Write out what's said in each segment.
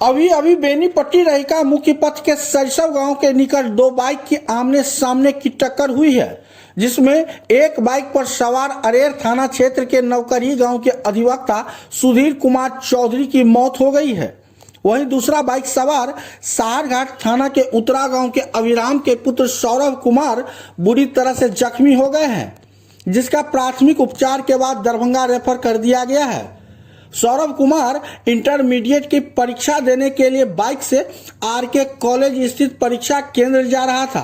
अभी अभी बेनीपट्टी रहिका मुख्य पथ के सरिसव गांव के निकट दो बाइक की आमने सामने की टक्कर हुई है, जिसमें एक बाइक पर सवार अरेर थाना क्षेत्र के नवकरी गांव के अधिवक्ता सुधीर कुमार चौधरी की मौत हो गई है। वहीं दूसरा बाइक सवार साहरघाट थाना के उत्तरा गांव के अभिराम के पुत्र सौरभ कुमार बुरी तरह से जख्मी हो गए हैं, जिसका प्राथमिक उपचार के बाद दरभंगा रेफर कर दिया गया है। सौरभ कुमार इंटरमीडिएट की परीक्षा देने के लिए बाइक से आरके कॉलेज स्थित परीक्षा केंद्र जा रहा था।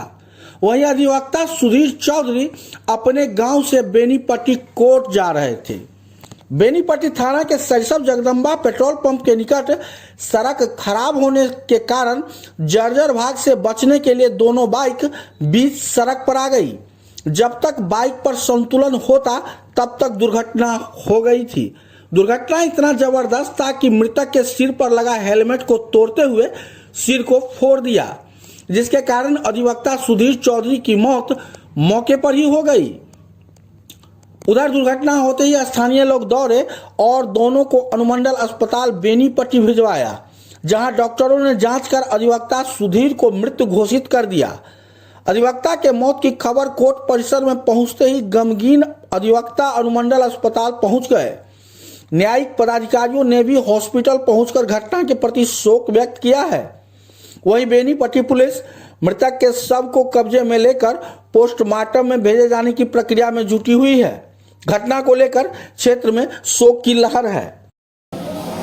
वहीं अधिवक्ता सुधीर चौधरी अपने गांव से बेनीपट्टी कोर्ट जा रहे थे। बेनीपट्टी थाना के सरिसब जगदम्बा पेट्रोल पंप के निकट सड़क खराब होने के कारण जर्जर भाग से बचने के लिए दोनों बाइक बीच सड़क पर आ गई। जब तक बाइक पर संतुलन होता तब तक दुर्घटना हो गई थी। दुर्घटना इतना जबरदस्त था कि मृतक के सिर पर लगा हेलमेट को तोड़ते हुए सिर को फोड़ दिया, जिसके कारण अधिवक्ता सुधीर चौधरी की मौत मौके पर ही हो गई। उधर दुर्घटना होते ही स्थानीय लोग दौड़े और दोनों को अनुमंडल अस्पताल बेनीपट्टी भिजवाया, जहां डॉक्टरों ने जांच कर अधिवक्ता सुधीर को मृत घोषित कर दिया। अधिवक्ता के मौत की खबर कोर्ट परिसर में पहुंचते ही गमगीन अधिवक्ता अनुमंडल अस्पताल पहुंच गए। न्यायिक पदाधिकारियों ने भी हॉस्पिटल पहुंचकर घटना के प्रति शोक व्यक्त किया है। वहीं बेनीपट्टी पुलिस मृतक के शव को कब्जे में लेकर पोस्टमार्टम में भेजे जाने की प्रक्रिया में जुटी हुई है। घटना को लेकर क्षेत्र में शोक की लहर है।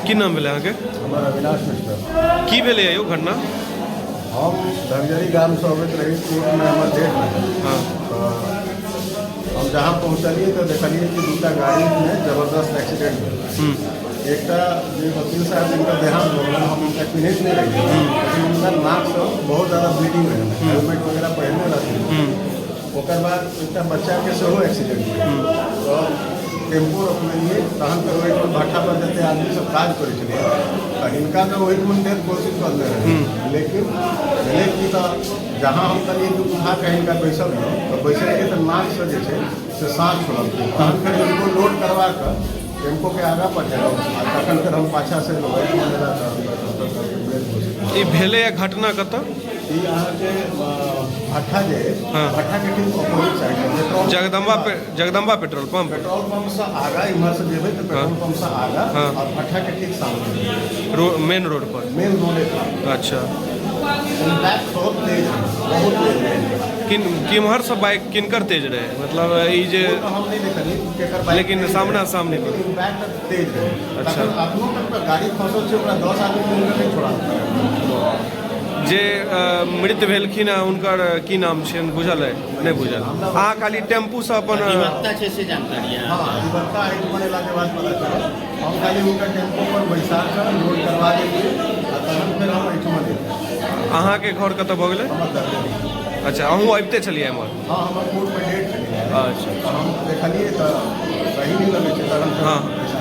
की नाम भेलै अहाँके? हमर अविनाश मिश्रा। की भेलै यौ घटना? हम धगजरी गामसँ अबैत रही, कोर्टमे हमर डेट रहै। तऽ हम जहाँ पहुँचलियै तऽ देखलियै कि दूटा गाड़ीमे जबरदस्त एक्सीडेंट भेल। एकटा जे वकील साहब जिनका देहांत भऽ गेलनि, हम हुनका चिन्हैत नहि रहियै, लेकिन हुनका नाकसँ बहुत ज्यादा ब्लीडिंग रहनि, हेलमेट वगैरह पहिरने रहथिन। ओकर बाद एकटा बच्चाके सेहो एक्सीडेंट भेल, तऽ टेम्पो रोकलियै, तहन फेर ओहिठाम भट्ठापर जतेक आदमी सब काज करै छलै तऽ हिनका तऽ ओहिठाम डेथ घोषित कऽ देने रहै। लेकिन भेलै की तऽ जहाँ हम कहलियै कि उठा कऽ हिनका बैसल तऽ बैसलियै तऽ नाकसँ जे छै से साँस छोड़लखिन। तहन फेर हिनको लोड करवा कऽ टेम्पोके आगाँ पठेलहुँ आ तखन फेर हम पाछाँसँ एलहुँ। एहिठाम एला तऽ हुनका डॉक्टर कहलकै मृत घोषित। ई भेलैए घटना कतऽ? ई अहाँके भट्ठा जे अछि, भट्ठाके ठीक अपोजिट साइड मे petrol Jagdamba Jagdamba petrol pump. Petrol pump से आगा, इम्हर से जेबै तऽ पेट्रोल पंप से आगा और भट्ठा के ठीक सामने। मेन रोड पर? मेन रोडे पर। इम्पैक्ट बहुत तेज है, बहुत तेज है। किन किम्हरसँ बाइक किनकर तेज रहै, मतलब ई जे ओ तऽ हम नहि देखलियै केकर बाइक लेकिन तेज सामना रहै। सामनी पर। लेकिन इम्पैक्ट तेज रहै। अच्छा। तखन अखनो तक तऽ गाड़ी फंसल छै, ओकरा 10 आदमी मिलकर नहि छोड़ा। जे मृत भेलखिन हँ, हुनकर की नाम छनि, बुझल अइ? नहि बुझल? अहाँ खाली टेम्पूसँ अपन अधिवक्ता छै से जानकारी हँ, अधिवक्ता एहिठमन अयलाके बाद पता चलल। हम खाली हुनका टेम्पो पर बैसा कऽ लोड करवा देलियै आ तहन फेर हम एहिठमन एलियै। अहाँके घर कतऽ भऽ गेलै? हमर दर्जनी। अच्छा, अहूँ अबिते छलियै एम्हर? हँ, हमर कोर्टमे डेट छलै। अच्छा। तऽ हम देखलियै तऽ सही नहि लगै छै, तहन फेर बैसा।